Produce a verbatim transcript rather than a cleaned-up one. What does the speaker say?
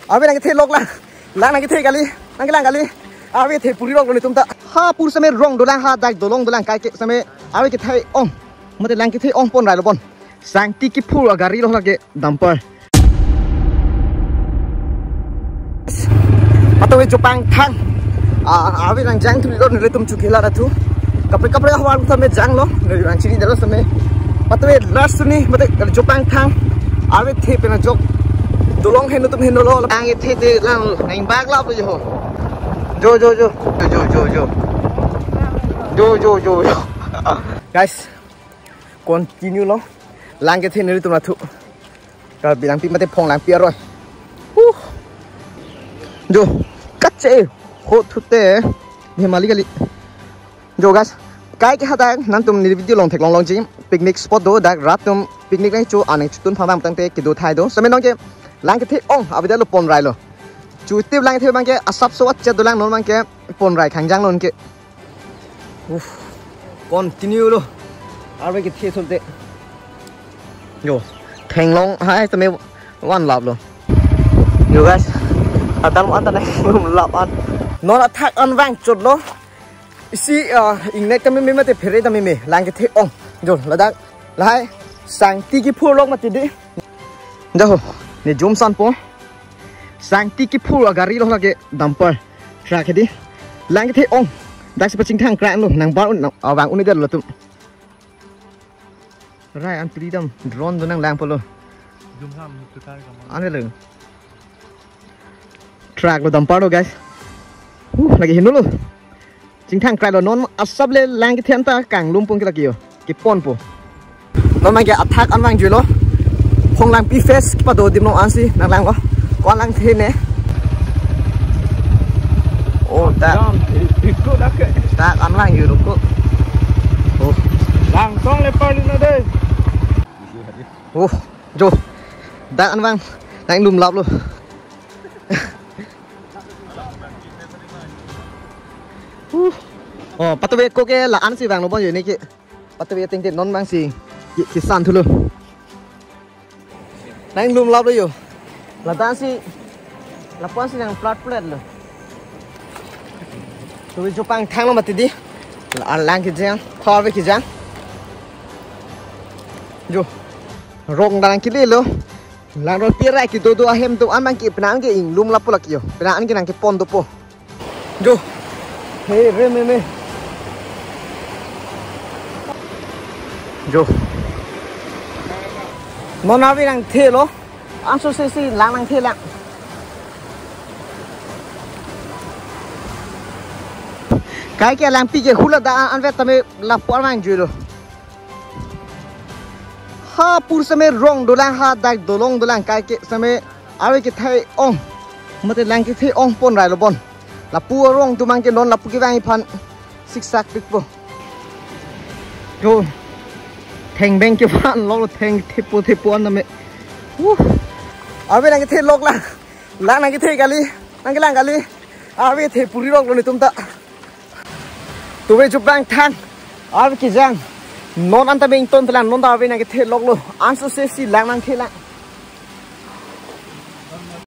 Arve nangkethe lok lang. Lang nangkethe kali. Nangkelang kali. Arve the puri lok lo netum ta. Ha pur seme rong dolang, ha dak dolong dolang, kai ke seme arve kethe ong. Mate lang kethe ong pon rai lo bon. Sangti kephur agari lo lake dumper. Patove chopangthang. Ah, arve nangjang thu lo netum chukila na thu. Kaprek kaprek havar ta me janglo. Neli nangchinidetlo seme. Patove last ni mate chopangthang. Arve the pen ajok. Dolong heno tum heno lo. Ang kethe te lang nang bak lap lo jo. Jo, jo, jo. Jo, jo, jo, jo. Jo, jo, jo, jo. Guys, continue lo. Lang kethe netum na thu. Karbi Langpi mate Phonglangpi aroi. Uh. Jo, kache ho thute. Bhemali kali. Jo guys, kai ke hadak nangtum neli video along theklong longji. Picnic spot do, dak rat atum picnic nangcho, aning chotun phamang tangte kedo thai do. Seme nonke lang kethe ong avedetlo pon rai lo. Chutip lang kethe abangke asap so achet dolang, non abangke pon rai khangjang nonke. Uff. Continue lo. Arve kethe thute. Jo. Thenglong hai tame van lap lo. Jo guys. Atal an ta nang lap an. Non athak an vangchot lo. Isi, ah, ingnek ta meme mate phere ta meme. Lang kethe ong. Jo, ladak. Lahai. Sangti kephur lok mati di. Jo. Ne jum sanpo. Sangti kephur agari lo lake dumper. Truck hedi. Lang kethe ong. Dak si pachingthang kran lo. Nang bar un, nang, ah, vang un-edetlo tum. Rai an piri dam drone do nang lang polo. Jum ham tu kar kamal. Ane lo. Truck lo dumper lo guys. Uh, lake heno lo. Chingthang krai lo non asap le lang kethe an ta kanglum pon ke lake yo. Keponpo. Non abangke athak an vangjuilo. Phonglangpi fest kepado adim non ansi nang lang lo. Ko-an lang the ne. Oh, ta. Jam, i-, ikut dak ke. Athak an vangjuilo ko. Oh. Langtong lepar di na dei. Oh, jo. Dak an vang. Nang lum lap lo. Uh. Oh, patove ko ke la-an si vanglo bon jo ne ke. Patove tengte non vang si. Ke, kesan thulo. Nang lum lap lo jo. Ladak si. Lapu-an si nang plat plat lo. Tu chopangthang lo mati di. La lang kejang, thor ve kejang. Jo. Rong dan kele lo. Lang rong pirai kedo do ahem do-an abangke penang ke inglum lapu lake yo. Penang ke nang kepon dopo. Jo. He re meme. Jo. Non arve nangthe lo. Anso se si lang nangthe lang. Kai ke Langpi ke hula da an vet tame lapu-an vangjuilo. Ha pur seme rong dolang, ha dak dolong dolang, kai ke seme arve kethe ong. Mate lang kethe ong pon rai lo bon. Lapu arong atum abangke non lapu kevang aphan siksak pikpo. Jo. Thengbeng kevan lo, theng thepo thepo an tame. Uh. Arve nangkethe lok lang. Lang nangkethe kali. Nangkelang kali. Arve the puri lok lo netum ta. Tuve chopangthang. Arve kejang. Non an ta beng ton telang, non ta arve nangkethe lok lo. Anso se si lang nangthe lang.